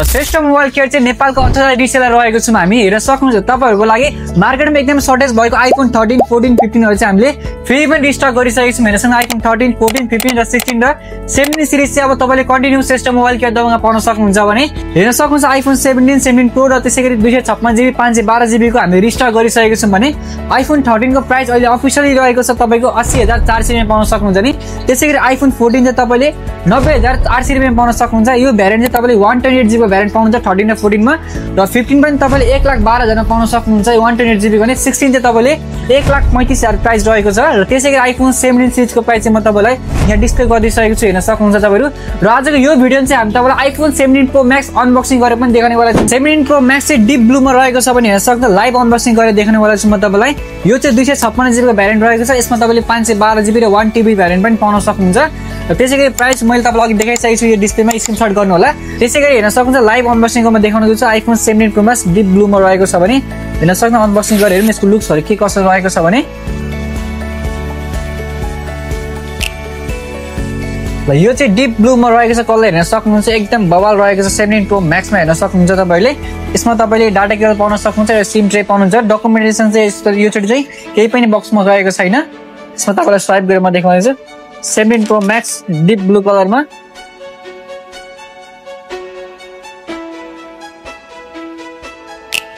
Shrestha mobile care चाहिँ नेपालको authorised reseller रहेको छौँ हामी। हेर्न सक्नुहुन्छ तपाईहरुको लागि मार्केटमा एकदम सर्टेज भएको आइफोन 13, 14, 15 हरु चाहिँ हामीले फेरि पनि रिस्टक गरिसकेको छौँ। हेर्नुसँग आइफोन 13, 14, 15 र 16 र 17 सिरिज चाहिँ अब तपाईले कन्टिन्यू श्रेष्ठ मोबाइल केयर दबामा पाउन सक्नुहुन्छ भने हेर्न सक्नुहुन्छ आइफोन 17, 17 प्रो र त्यसैगरी 256GB 512GB को हामीले रिस्टक गरिसकेको छौँ भने आइफोन 13 को प्राइस अहिले अफिसियली रहेको छ तपाईको 80,400 मा पाउन सक्नुहुन्छ नि। त्यसैगरी आइफोन 14 चाहिँ तपाईले 90,800 मा पाउन सक्नुहुन्छ। यो भ्यारिएन्ट चाहिँ तपाईले 128GB को भ्यारिएन्ट पाउनुहुन्छ 13 र 14 मा र 15 पनि तपाईले 1,12,000 मा पाउन सक्नुहुन्छ। 128GB भने 16 चाहिँ तपाईले 1,35,000 प्राइस रहेको छ र त्यसैगरी आइफोन 17 सिरिजको प्राइस चाहिँ म तपाईलाई यहाँ डिस्प्ले गरिदिइसकेको छु। हेर्न सक्नुहुन्छ तपाईहरु र आजको यो भिडियो चाहिँ हामी तपाईलाई आइफोन 17 प्रो म्याक्स अनबक्सिङ गरेर पनि देखाउने वाला छु। 17 प्रो म्याक्स चाहिँ डिप ब्लूमा रहेको छ भने हेर्न सक्नुहुन्छ लाइभ अनबक्सिङ गरेर देखाउने वाला छु म तपाईलाई। यो चाहिँ 256GB को भ्यारिएन्ट रहेको छ। यसमा तपाईले 512GB र 1TB भ्यारिएन्ट पनि पाउन सक्नुहुन्छ र त्यसैगरी प्राइस मैले तपाईलाई अघि देखाइसकेको छु यो डिस्प्लेमा स्क्रिनशट गर्नु होला। त्यसैगरी हेर्न सक्नुहुन्छ लाइभ अनबक्सिङको म देखाउन गएको छु आइफोन 17 प्रो म्याक्स डिप ब्लूमा रहेको छ भने हेर्न सक्नुहुन्छ अनबक्सिङ गरेर हेरौँ यसको लुक्सहरु के कसो रहेको छ भने ल यो चाहिँ डिप ब्लूमा रहेको छ। कलर हेर्न सक्नुहुन्छ एकदम बवाल रहेको छ। 17 प्रो म्याक्समा हेर्न सक्नुहुन्छ तपाईले। यसमा तपाईले डाटा केबल पाउन सक्नुहुन्छ र सिम ट्रे पाउनुहुन्छ। डकुमेन्टेसन चाहिँ यो चाहिँ केही पनि बक्समा रहेको छैन। यसमा तपाईलाई स्वाइप गरेर म देखाउँदैछु 17 प्रो म्याक्स डिप ब्लू कलरमा।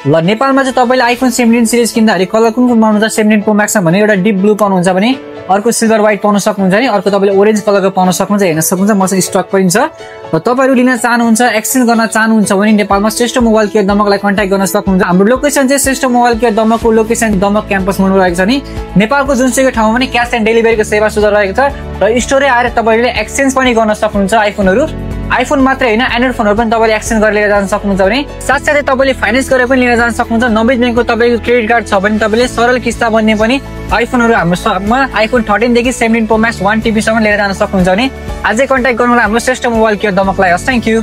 ल नेपालमा चाहिँ तपाईले आइफोन 17 सिरिज किन्दाखेरि कलर कुन कुन पाउनुहुन्छ 17 प्रो म्याक्समा भने एउटा डिप ब्लू पाउनुहुन्छ भने अर्को सिल्भर व्हाइट पाउन सक्नुहुन्छ नि अर्को तपाईले ओरेन्ज कलरको पाउन सक्नुहुन्छ। हेर्न सक्नुहुन्छ मसँग स्टक पनि छ र तपाईहरु लिन चाहनुहुन्छ एक्सचेन्ज गर्न चाहनुहुन्छ भने नेपालमा श्रेष्ठ मोबाइल केयर दमकलाई कन्ट्याक्ट गर्न सक्नुहुन्छ। हाम्रो लोकेसन चाहिँ श्रेष्ठ मोबाइल केयर दमकको लोकेसन दमक क्याम्पस मोडमा रहेको छ नि। नेपालको जुनसुकै ठाउँमा पनि क्याश एन्ड डेलिभरीको सेवा सुविधा रहेको छ र स्टोरै आएर तपाईले एक्सचेन्ज पनि गर्न सक्नुहुन्छ। आइफोन मात्र हैन एन्ड्रोइड फोनहरु पनि तपाईले एक्सचेन्ज गरेर लिएर जान सक्नुहुन्छ भने साथसाथै तपाईले फाइनान्स गरेर पनि लिएर जान सक्नुहुन्छ। नबेज ब्याङ्कको तपाईको क्रेडिट कार्ड छ भने तपाईले सरल किस्ता बन्ने पनि आइफोनहरु हाम्रो शपमा आइफोन 13 देखि 17 प्रो म्याक्स 1TB सम्म लिएर जान सक्नुहुन्छ भने आजै कन्ट्याक्ट गर्नु होला हाम्रो श्रेष्ठ मोबाइल केयर दमकलाई। Thank you.